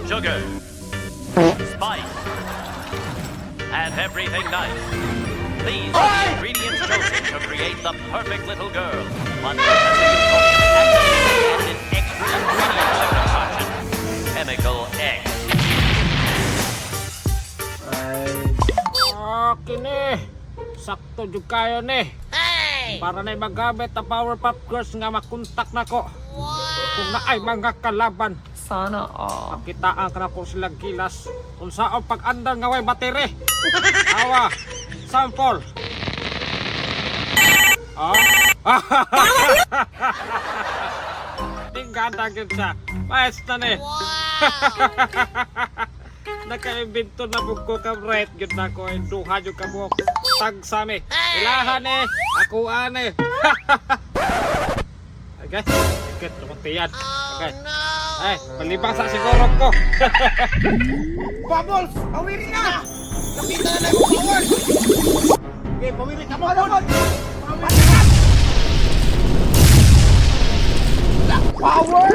Sugar, spice, and everything nice. These are the ingredients chosen to create the perfect little girl. But Professor Utonium accidentally added an extra ingredient to the concoction: Chemical X. Okay ni. Sakto jud kayo ni. Para na magamit ang Power Pop Girls nga makontak nako. Kung naay mga kalaban, Sana all. makitaan ka na ko silang gilas. Kung saan pag-andar nga way battery. Awa, sample. Ah? Tingada gyud siya. Mais na ni. Naka-invento na pud ko ka right gyud na ko ay duha jud ka buok. Tagsami. Ilahan eh. Ako ani. Okay. Ikit tumuntiyan. Okay. Ay, palibang sa siguro ko. Bubbles! Pawiri na! Nakita na na yung power! Okay, pawiri ka mo! Pawiri na! Power!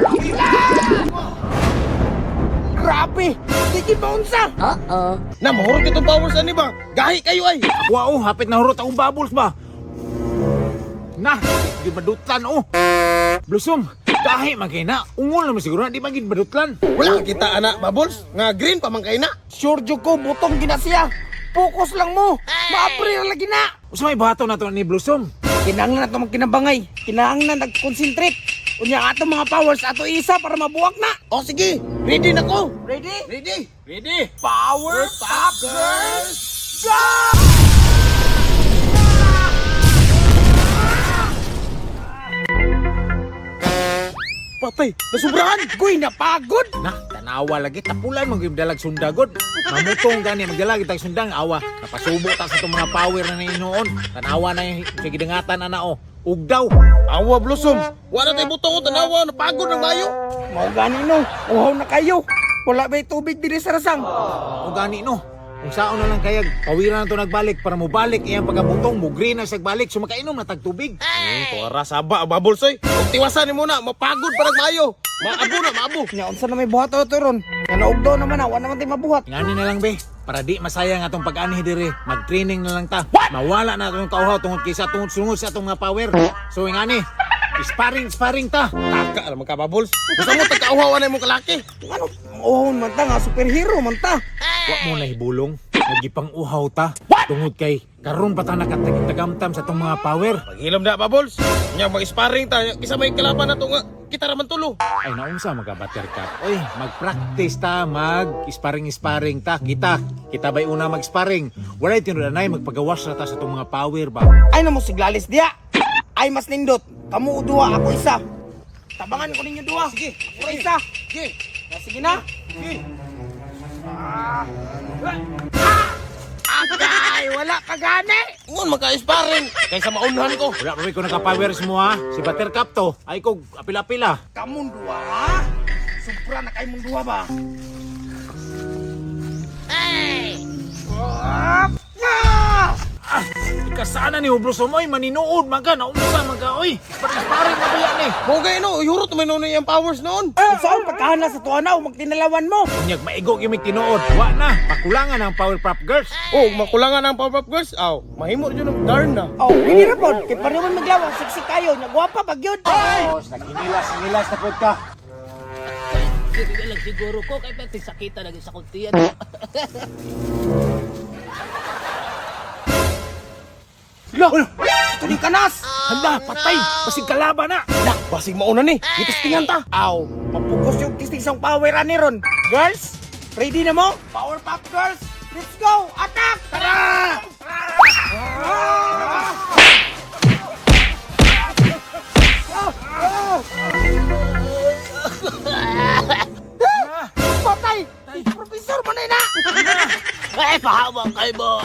Grabe! Di gid maunsa! Uh-oh. Na, mahurot itong powers ani ba? Gahi kayo ay! Wow, hapit na hurot akong bubbles ba? Na, di madutlan oh. Blossom, gahi man kay na. Ungol naman siguro na di man gid madutlan. Wala ka kita ana, Bubbles. Nga green pa man kay na. Sure jud ko, butong gina siya. Focus lang mo. Maapri ra lagi na. Usa may bato na to ni Blossom. Kinahanglan na ito magkinabangay. Kinahanglan nag-concentrate. Unya ato mga powers ato isa para mabuwak na. O sige, ready na ko. Ready? Ready. Ready? Power Pop Girls, go! Patay, nasubrahan. Goy, napagod. Na, tanawa lagi tapulan man gyud dalag sundagod. Mamutong gani magdala kitag sundang awa. Napasubo ta sa itong mga power na niinoon. Tanawa na yung sa gidangatan ana oh. Ugdaw. Awa, Blossom. Wala tayo butong o tanawa. Napagod ng mayo. Mao gani no, uhaw na kayo. Wala ba'y tubig diri sa rasang? O gani no. Kung saon na lang kayag, pawira na to nagbalik para mobalik iyang pagkabutong, mugri na siya balik, so makainom na tag tubig. Tuara saba, Bubbles oy. Kung tiwasan ni muna, mapagod pa mayo. Maabo na, maabo. Nya unsa na may buhat to ron? Nga naugdaw naman na, wa naman tay mabuhat. Ngani na lang be, para di masayang atong pag-anhi dire, mag-training na lang ta. Mawala na atong kauhaw tungod kaysa tungod sungod sa atong mga power. So ngani, sparring sparring ta. Taka naman ka, Bubbles. Gusto mo tagkauhaw na imong kalaki. Ano, uhaw man ta nga superhero man ta. Wa mo na hibulong, nagipang uhaw ta. Tungod kay karon pa ta nakatagamtam sa atong mga power. Paghilom na, Bubbles. Nya mag-sparring ta. Kisa may kalaban na to nga. Kita raman tulo. Ay naunsa mga buttercup. Oy, mag-practice ta, mag-sparring-sparring ta. Kita, kita ba'y una mag-sparring? Walay tinudanay, magpagawas na ta sa itong mga power ba? Ay namo siglalis diya. Ay mas nindot. Kamu duha, ako isa. Tabangan ko ninyo duha. Sige, ako isa. Sige. Na, sige na. Sige. Ah. Agay, wala ka gani. Ngon magka-sparring. Kaysa maunhan ko. Wala pa ko naka-power mo ha. Si Buttercup to, ay ko apila-apila. Kamong duha ha? Sobra na kay mong duha ba? Ay! Ah! Ah, ikasana ni Hublos oy, maninuod man ka, naunsa man ka, oy. Sparring-sparring na ba ni? Mo gay no, ihurot man noon iyang powers noon. Kung saan pagkahala sa tuwa na o magtinalawan mo? Unyag maigo gyud mig tinuod. Wa na, pakulangan ang Power Pop Girls. Oh, makulangan ang Powerpuff Girls. Aw, mahimo jud ng darn na. Oh, hindi ra pod. Kay pareho man maglawa, siksik kayo, nya gwapa pag yun. Oh, naginilas-nilas na pod ka. Sige na lang siguro ko kay pati sakita lagi sa kuntian. Hala, Ito ni kanas. hala, patay. Basig kalaban na. Na, basig mauna ni. Gitistingan ta. Aw, mapugos yung tisting sa power ani ron. Girls, ready na mo? Power Pop Girls, let's go! Attack! Tara! Patay! Professor, manay na! Ay, pahawak kay mo.